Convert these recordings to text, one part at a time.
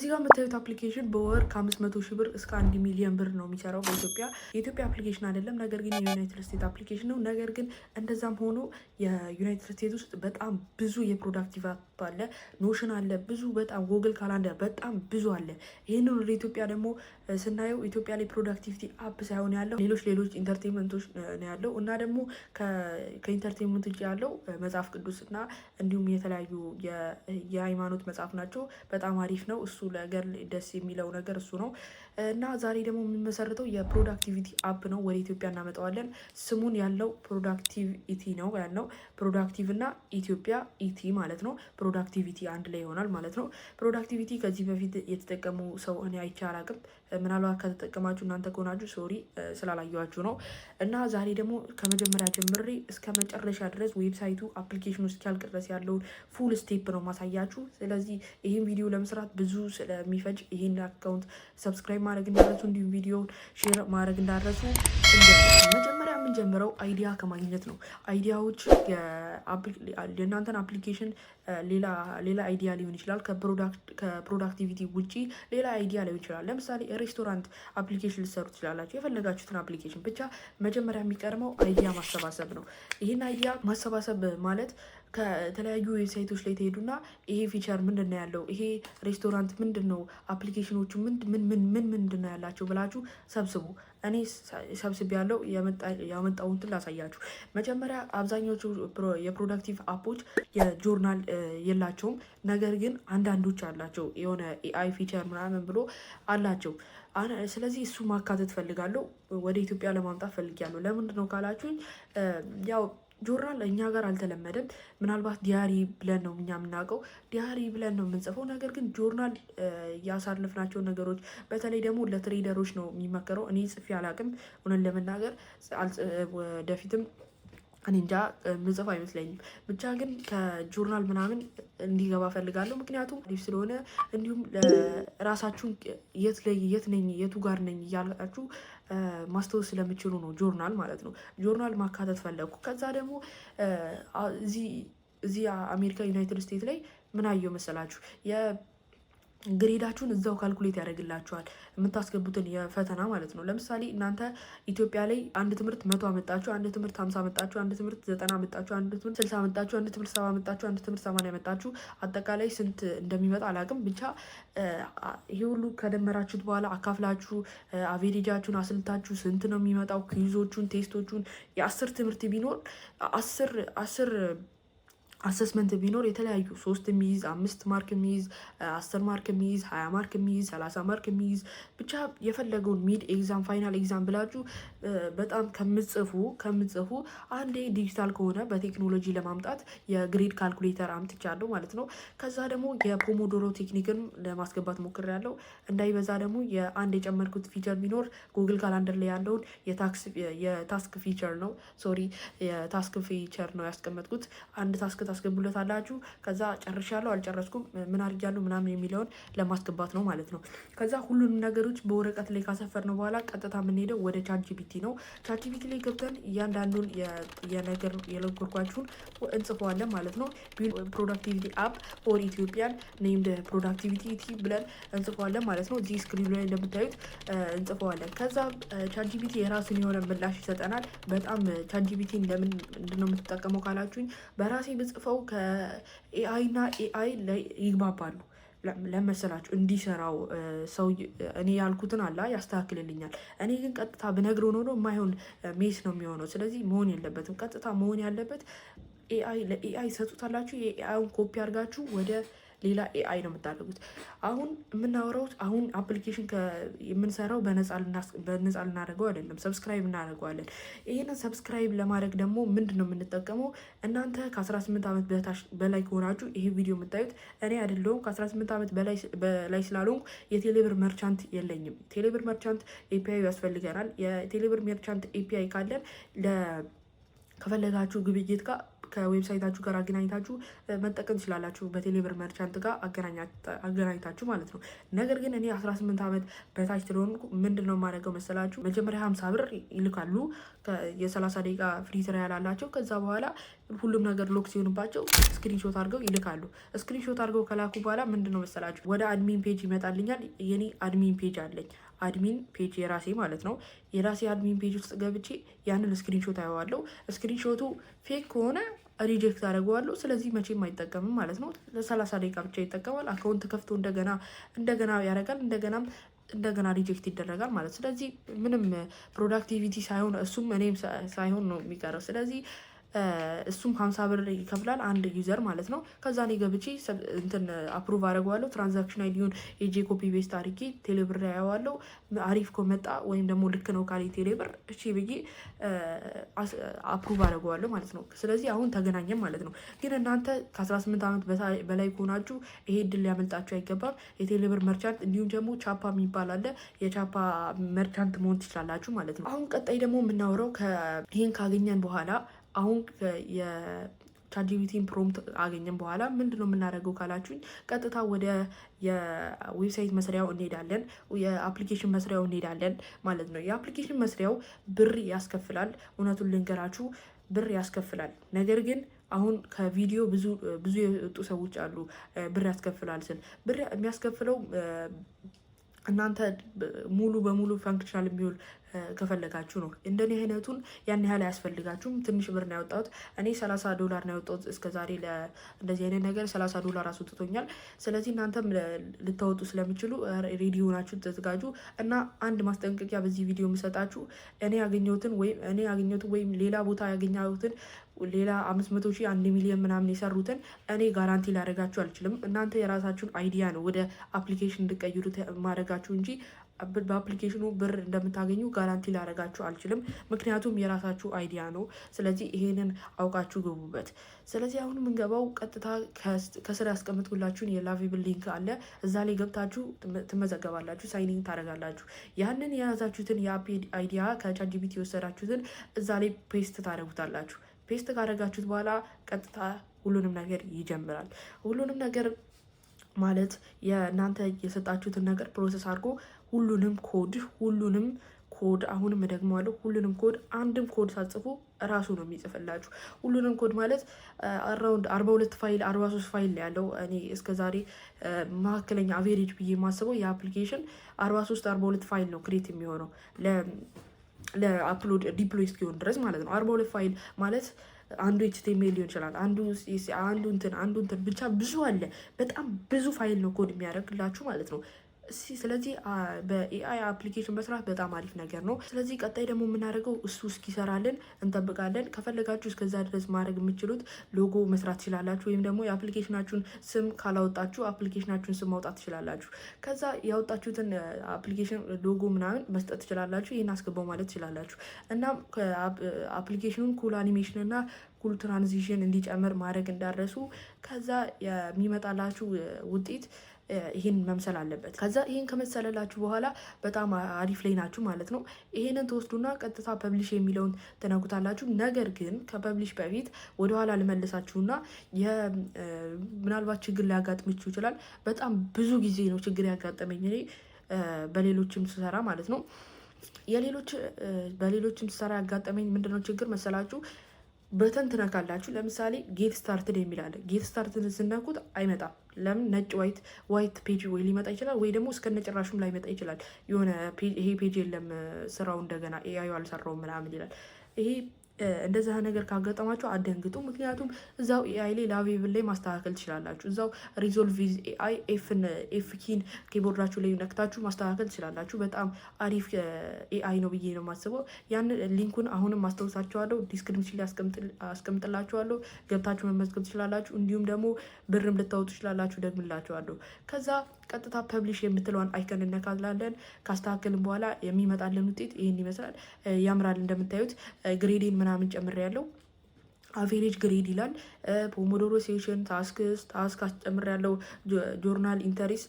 እዚህ ጋር የምታዩት application በወር ከ500 ሺህ ብር እስከ 1 ሚሊዮን ብር ነው የሚሰራው በኢትዮጵያ። የኢትዮጵያ application አይደለም፣ ነገር ግን የዩናይትድ ስቴትስ application ነው። ነገር ግን እንደዛም ሆኖ የዩናይትድ ስቴትስ ውስጥ በጣም ብዙ የ productive app አለ፣ Notion አለ፣ ብዙ በጣም Google Calendar በጣም ብዙ አለ። ይህንን ወደ ኢትዮጵያ ደግሞ ስናየው ኢትዮጵያ ላይ productivity app ሳይሆን ያለው ሌሎች ሌሎች entertainment ኦች ነው ያለው እና ደግሞ ከ entertainment ውጭ ያለው መጽሐፍ ቅዱስ እና እንዲሁም የተለያዩ የሃይማኖት መጽሐፍ ናቸው። በጣም አሪፍ ነው። እሱ ነገር ደስ የሚለው ነገር እሱ ነው። እና ዛሬ ደግሞ የምንመሰርተው የ productivity app ነው። ወደ ኢትዮጵያ እናመጣዋለን። ስሙን ያለው productivity ነው ያልነው። Productive እና ኢትዮጵያ ity ማለት ነው። Productivity አንድ ላይ ይሆናል ማለት ነው። Productivity ከዚህ በፊት የተጠቀሙ ሰው እኔ አይቼ አላቅም። ምናልባት ከተጠቀማችሁ እናንተ ከሆናችሁ sorry፣ ስላላየኋችሁ ነው። እና ዛሬ ደግሞ ከመጀመሪያ ጀምሬ እስከ መጨረሻ ድረስ website ኡ application ኑ እስኪያልቅ ድረስ ያለውን full step ነው ማሳያችሁ። ስለዚህ ይህን ቪዲዮ ለመስራት ብዙ ስለሚፈጅ ይህን account subscribe ማድረግ እንዳትረሱ፣ እንዲሁም ቪዲዮውን share ማድረግ እንዳትረሱ። መጀመሪያ የምንጀምረው idea ከማግኘት ነው። Idea ዎች የእናንተን application ሌላ ሌላ idea ሊሆን ይችላል። ከ productivity ውጪ ሌላ idea ሊሆን ይችላል። ለምሳሌ restaurant application ልትሰሩ ትችላላችሁ። የፈለጋችሁትን application ብቻ መጀመሪያ የሚቀድመው idea ማሰባሰብ ነው። ይህን idea ማሰባሰብ ማለት ከተለያዩ website ኦች ላይ ትሄዱና ይሄ feature ምንድን ነው ያለው፣ ይሄ ሬስቶራንት ምንድን ነው፣ application ኖቹ ምን ምን ምን ምንድን ነው ያላቸው ብላችሁ ሰብስቡ። እኔ ሰብስቤ ያለው ያመጣሁትን ላሳያችሁ። መጀመሪያ አብዛኞቹ የ productive app ኦች የ journal የላቸውም። ነገር ግን አንዳንዶች አላቸው፣ የሆነ AI feature ምናምን ብሎ አላቸው። ስለዚህ እሱ ማካተት ፈልጋለሁ፣ ወደ ኢትዮጵያ ለማምጣት ፈልጊያለሁ። ለምንድን ነው ካላችሁኝ ያው ጆርናል እኛ ጋር አልተለመደም። ምናልባት diary ብለን ነው እኛ የምናውቀው፣ diary ብለን ነው የምንጽፈው። ነገር ግን ጆርናል ያሳለፍናቸውን ነገሮች በተለይ ደግሞ ለ trader ኦች ነው የሚመከረው። እኔ ጽፌ አላውቅም፣ እውነት ለመናገር ወደፊትም እኔ እንጃ ምጽፍ አይመስለኝም። ብቻ ግን ከጆርናል ምናምን እንዲገባ ፈልጋለሁ። ምክንያቱም አሪፍ ስለሆነ እንዲሁም ራሳችሁን የት ላይ የት ነኝ፣ የቱ ጋር ነኝ እያላችሁ ማስታወስ ስለምችሉ ነው ጆርናል ማለት ነው። ጆርናል ማካተት ፈለግኩ። ከዛ ደግሞ እዚህ አሜሪካ ዩናይትድ ስቴትስ ላይ ምን አየው መሰላችሁ? Grade ኣችሁን እዛው calculate ያደርግላችኋል፣ የምታስገቡትን የፈተና ማለት ነው። ለምሳሌ እናንተ ኢትዮጵያ ላይ አንድ ትምህርት 100 አመጣችሁ፣ አንድ ትምህርት 50 አመጣችሁ፣ አንድ ትምህርት 90 አመጣችሁ፣ አንድ ትምህርት 60 አመጣችሁ፣ አንድ ትምህርት 70 አመጣችሁ፣ አንድ ትምህርት 80 አመጣችሁ። አጠቃላይ ስንት እንደሚመጣ አላውቅም። ብቻ ይሄ ሁሉ ከደመራችሁት በኋላ አካፍላችሁ average ኣችሁን አስልታችሁ ስንት ነው የሚመጣው? Quiz ኦቹን፣ test ኦቹን የ10 ትምህርት ቢኖር፣ 10 10 assessment ቢኖር፣ የተለያዩ ሶስት የሚይዝ፣ አምስት mark የሚይዝ፣ 10 mark የሚይዝ፣ 20 mark የሚይዝ፣ 30 mark የሚይዝ፣ ብቻ የፈለገውን mid exam፣ final exam ብላችሁ በጣም ከምትጽፉ አንዴ ዲጂታል ከሆነ በቴክኖሎጂ ለማምጣት የ grade calculator አምጥቻለሁ ማለት ነው። ከዛ ደግሞ የ Pomodoro technique ን ለማስገባት ሞክሬያለሁ። እንዳይበዛ ደግሞ የአንድ የጨመርኩት feature ቢኖር Google Calendar ላይ ያለውን የ task feature ነው። Sorry፣ የ task feature ነው ያስቀመጥኩት። አንድ task ታስገቡለታላችሁ። ከዛ ጨርሻለሁ፣ አልጨረስኩም፣ ምን አድርጊያለሁ ምናምን የሚለውን ለማስገባት ነው ማለት ነው። ከዛ ሁሉንም ነገሮች በወረቀት ላይ ካሰፈርነው በኋላ ቀጥታ የምንሄደው ወደ ChatGPT ነው። ChatGPT ላይ ገብተን እያንዳንዱን የነገር የነገርኳችሁን እንጽፈዋለን ማለት ነው። "Productivity app for Ethiopian named productivity" ብለን እንጽፈዋለን ማለት ነው። እዚህ screen ኑ ላይ እንደምታዩት እንጽፈዋለን። ከዛ ChatGPT የራሱን የሆነ ምላሽ ይሰጠናል። በጣም ChatGPT ለምን ምንድነው የምትጠቀመው ካላችሁኝ በራሴ ብጽፈው ከ AI እና AI ላይ ይግባባሉ ለመሰላችሁ እንዲሰራው ሰው እኔ ያልኩትን አላ ያስተካክልልኛል። እኔ ግን ቀጥታ ብነግረው ኖሮ የማይሆን mess ነው የሚሆነው። ስለዚህ መሆን የለበትም። ቀጥታ መሆን ያለበት AI ለ AI ሰጡታላችሁ። የ AI ውን copy አድርጋችሁ ወደ ሌላ AI ነው የምታደርጉት። አሁን የምናወራው አሁን application የምንሰራው በነፃ ልናደርገው አይደለም፣ subscribe እናደርገዋለን። ይህንን subscribe ለማድረግ ደግሞ ምንድን ነው የምንጠቀመው? እናንተ ከ18 ዓመት በታች በላይ ከሆናችሁ ይሄ ቪዲዮ የምታዩት፣ እኔ አይደለሁም። ከ18 ዓመት በላይ ስላልሆንኩ የቴሌብር merchant የለኝም። ቴሌብር merchant API ያስፈልገናል። የቴሌብር merchant API ካለን ከፈለጋችሁ ግብይት ጋር ከ website ኣችሁ ጋር አገናኝታችሁ መጠቀም ትችላላችሁ። በቴሌብር merchant ጋር አገናኝታችሁ ማለት ነው። ነገር ግን እኔ 18 ዓመት በታች ስለሆንኩ ምንድን ነው የማደርገው መሰላችሁ? መጀመሪያ 50 ብር ይልካሉ። የ30 ደቂቃ free trial አላቸው። ከዛ በኋላ ሁሉም ነገር lock ሲሆንባቸው screenshot አድርገው ይልካሉ። Screenshot አድርገው ከላኩ በኋላ ምንድን ነው መሰላችሁ? ወደ admin page ይመጣልኛል። የኔ admin page አለኝ፣ admin page የራሴ ማለት ነው። የራሴ admin page ውስጥ ገብቼ ያንን screenshot አየዋለሁ። Screenshot ኡ fake ከሆነ reject አደርገዋለሁ። ስለዚህ መቼም አይጠቀምም ማለት ነው። ለ30 ደቂቃ ብቻ ይጠቀማል። Account ከፍቶ እንደገና እንደገና ያደርጋል። እንደገናም እንደገና reject ይደረጋል ማለት። ስለዚህ ምንም productivity ሳይሆን እሱም እኔም ሳይሆን ነው የሚቀረው። ስለዚህ እሱም 50 ብር ይከፍላል አንድ user ማለት ነው። ከዛ እኔ ገብቼ እንትን approve አደርገዋለሁ። Transaction ID ውን ሄጄ copy paste አድርጌ ቴሌብር ያየዋለሁ። አሪፍ ከመጣ ወይም ደግሞ ልክ ነው ካለኝ ቴሌብር እሺ ብዬ approve አደርገዋለሁ ማለት ነው። ስለዚህ አሁን ተገናኘን ማለት ነው። ግን እናንተ ከ18 ዓመት በላይ ከሆናችሁ ይሄ እድል ሊያመልጣችሁ አይገባም። የቴሌብር merchant እንዲሁም ደግሞ ቻፓ የሚባል አለ። የቻፓ merchant መሆን ትችላላችሁ ማለት ነው። አሁን ቀጣይ ደግሞ የምናወራው ይሄን ካገኘን በኋላ፣ አሁን የ ChatGPT ን prompt አገኘን በኋላ ምንድን ነው የምናደርገው ካላችሁኝ፣ ቀጥታ ወደ የ website መስሪያው እንሄዳለን፣ የ application መስሪያው እንሄዳለን ማለት ነው። የ application መስሪያው ብር ያስከፍላል። እውነቱን ልንገራችሁ፣ ብር ያስከፍላል። ነገር ግን አሁን ከቪዲዮ ብዙ ብዙ የወጡ ሰዎች አሉ። ብር ያስከፍላል ስል ብር የሚያስከፍለው እናንተ ሙሉ በሙሉ functional የሚውል ከፈለጋችሁ ነው። እንደኔ አይነቱን ያን ያህል አያስፈልጋችሁም። ትንሽ ብር ነው ያወጣሁት። እኔ $30 ነው ያወጣሁት እስከዛሬ። እንደዚህ አይነት ነገር $30 አስወጥቶኛል። ስለዚህ እናንተም ልታወጡ ስለምችሉ ready ሆናችሁ ተዘጋጁ። እና አንድ ማስጠንቀቂያ በዚህ ቪዲዮ የምሰጣችሁ፣ እኔ ያገኘሁትን ወይም ሌላ ቦታ ያገኘሁትን፣ ሌላ 500,000፣ 1 ሚሊዮን ምናምን የሰሩትን እኔ guarantee ላደርጋችሁ አልችልም። እናንተ የራሳችሁን idea ነው ወደ application እንድቀይሩት ማድረጋችሁ እንጂ በ application ኑ ብር እንደምታገኙ guarantee ላደርጋችሁ አልችልም። ምክንያቱም የራሳችሁ idea ነው። ስለዚህ ይሄንን አውቃችሁ ግቡበት። ስለዚህ አሁን የምንገባው ቀጥታ ከስር ያስቀምጥኩላችሁን የ Lovable link አለ። እዛ ላይ ገብታችሁ ትመዘገባላችሁ፣ sign in ታደርጋላችሁ። ያንን የያዛችሁትን የ app idea፣ ከ ChatGPT የወሰዳችሁትን እዛ ላይ paste ታደርጉታላችሁ። Paste ካደረጋችሁት በኋላ ቀጥታ ሁሉንም ነገር ይጀምራል። ሁሉንም ነገር ማለት የእናንተ የሰጣችሁትን ነገር process አድርጎ ሁሉንም ኮድ፣ አሁንም እደግመዋለሁ፣ ሁሉንም ኮድ፣ አንድም ኮድ ሳትጽፉ እራሱ ነው የሚጽፍላችሁ። ሁሉንም ኮድ ማለት around 42 ፋይል፣ 43 ፋይል ያለው፣ እኔ እስከዛሬ መካከለኛ average ብዬ የማስበው የ application 43፣ 42 ፋይል ነው create የሚሆነው ለ upload deploy እስኪሆን ድረስ ማለት ነው። 42 ፋይል ማለት አንዱ HTML ሊሆን ይችላል፣ አንዱ እንትን፣ አንዱ እንትን፣ ብቻ ብዙ አለ። በጣም ብዙ ፋይል ነው ኮድ የሚያደርግላችሁ ማለት ነው። ስለዚህ በ AI application መስራት በጣም አሪፍ ነገር ነው። ስለዚህ ቀጣይ ደግሞ የምናደርገው እሱ እስኪሰራልን እንጠብቃለን። ከፈለጋችሁ እስከዛ ድረስ ማድረግ የምችሉት ሎጎ መስራት ትችላላችሁ፣ ወይም ደግሞ የ application ኣችሁን ስም ካላወጣችሁ application ኣችሁን ስም ማውጣት ትችላላችሁ። ከዛ ያወጣችሁትን application logo ምናምን መስጠት ትችላላችሁ። ይህን አስገባው ማለት ትችላላችሁ። እና application ኑን cool animation እና cool transition እንዲጨምር ማድረግ እንዳትረሱ። ከዛ የሚመጣላችሁ ውጤት ይህን መምሰል አለበት። ከዛ ይህን ከመሰለላችሁ በኋላ በጣም አሪፍ ላይ ናችሁ ማለት ነው። ይሄንን ትወስዱና ቀጥታ publish የሚለውን ትነኩታላችሁ። ነገር ግን ከ publish በፊት ወደኋላ ልመልሳችሁና ምናልባት ችግር ሊያጋጥማችሁ ይችላል። በጣም ብዙ ጊዜ ነው ችግር ያጋጠመኝ እኔ በሌሎችም ስሰራ ማለት ነው። የሌሎች በሌሎችም ስሰራ ያጋጠመኝ ምንድነው ችግር መሰላችሁ? Button ትነካላችሁ። ለምሳሌ get started የሚል አለ። Get started ስትነኩት አይመጣም። ለምን? ነጭ white page ወይ ሊመጣ ይችላል፣ ወይ ደግሞ እስከነ ጭራሹም ላይመጣ ይችላል። የሆነ ይሄ page የለም፣ ስራው እንደገና AI አልሰራውም ምናምን ይላል። ይሄ እንደዛ ነገር ካጋጠማችሁ አትደንግጡ። ምክንያቱም እዛው AI ላይ Lovable ላይ ማስተካከል ትችላላችሁ። እዛው resolve with AI F key ን keyboard ኣችሁ ላይ ነክታችሁ ማስተካከል ትችላላችሁ። በጣም አሪፍ AI ነው ብዬ ነው የማስበው። ያን link ኡን አሁንም ማስታወሳችኋለሁ፣ description ላይ አስቀምጥላችኋለሁ። ገብታችሁ መመዝገብ ትችላላችሁ። እንዲሁም ደግሞ ብርም ልታወጡ ትችላላችሁ። ደግምላችኋለሁ። ከዛ ቀጥታ publish የምትለዋን icon እነካላለን። ካስተካከልን በኋላ የሚመጣልን ውጤት ይህን ይመስላል። ያምራል። እንደምታዩት grade ኤን ምናምን ጨምሬያለሁ። Average grade ይላል። Pomodoro session፣ tasks፣ task አስጨምሬያለሁ። Journal entries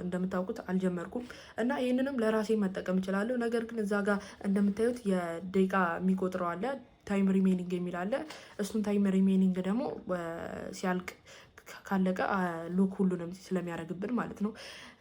እንደምታውቁት አልጀመርኩም እና ይህንንም ለራሴ መጠቀም እችላለሁ። ነገር ግን እዛ ጋር እንደምታዩት የደቂቃ የሚቆጥረው አለ። Time remaining የሚል አለ። እሱን time remaining ደግሞ ሲያልቅ፣ ካለቀ lock ሁሉንም ስለሚያደርግብን ማለት ነው።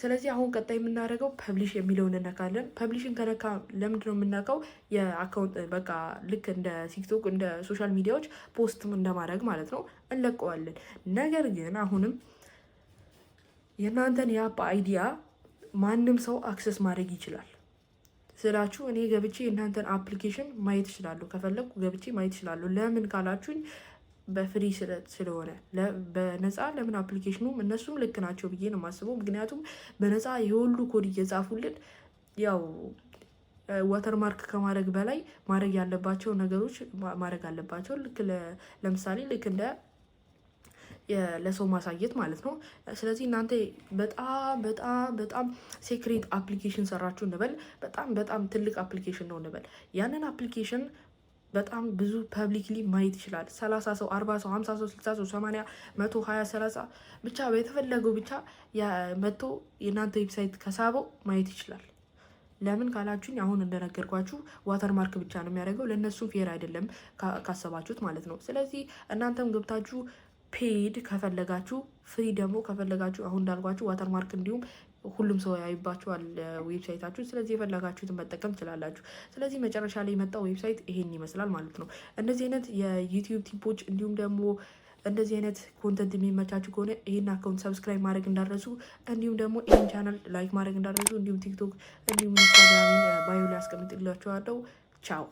ስለዚህ አሁን ቀጣይ የምናደርገው publish የሚለውን እነካለን። Publish ን ከነካ ለምንድን ነው የምነካው? የ account በቃ ልክ እንደ ቲክቶክ፣ እንደ social media ዎች post እንደማድረግ ማለት ነው፣ እንለቀዋለን። ነገር ግን አሁንም የእናንተን የ app idea ማንም ሰው access ማድረግ ይችላል ስላችሁ እኔ ገብቼ የእናንተን application ማየት እችላለሁ። ከፈለግኩ ገብቼ ማየት እችላለሁ። ለምን ካላችሁኝ በ free ስለሆነ፣ በነፃ። ለምን application ኑም እነሱም ልክ ናቸው ብዬ ነው የማስበው። ምክንያቱም በነፃ የሁሉ ኮድ እየጻፉልን ያው watermark ከማድረግ በላይ ማድረግ ያለባቸው ነገሮች ማድረግ አለባቸው። ልክ ለምሳሌ ልክ እንደ ለሰው ማሳየት ማለት ነው። ስለዚህ እናንተ በጣም በጣም በጣም secret application ሰራችሁ እንበል፣ በጣም በጣም ትልቅ application ነው እንበል። ያንን application በጣም ብዙ publicly ማየት ይችላል። 30 ሰው፣ 40 ሰው፣ 50 ሰው፣ 60 ሰው፣ 80፣ 120፣ 30፣ ብቻ የተፈለገው ብቻ መጥቶ የእናንተ website ከሳበው ማየት ይችላል። ለምን ካላችሁኝ አሁን እንደነገርኳችሁ watermark ብቻ ነው የሚያደርገው። ለእነሱም fair አይደለም ካሰባችሁት ማለት ነው። ስለዚህ እናንተም ገብታችሁ paid ከፈለጋችሁ፣ free ደግሞ ከፈለጋችሁ አሁን እንዳልኳችሁ watermark እንዲሁም ሁሉም ሰው ያይባችኋል website ኣችሁ። ስለዚህ የፈለጋችሁትን መጠቀም ትችላላችሁ። ስለዚህ መጨረሻ ላይ የመጣው website ይሄን ይመስላል ማለት ነው። እንደዚህ አይነት የዩቲዩብ tip ኦች እንዲሁም ደግሞ እንደዚህ አይነት content የሚመቻችሁ ከሆነ ይህን account subscribe ማድረግ እንዳትረሱ፣ እንዲሁም ደግሞ ይህን channel like ማድረግ እንዳትረሱ፣ እንዲሁም ቲክቶክ እንዲሁም ኢንስታግራሚን bio ላይ አስቀምጥላችኋለሁ። ቻው።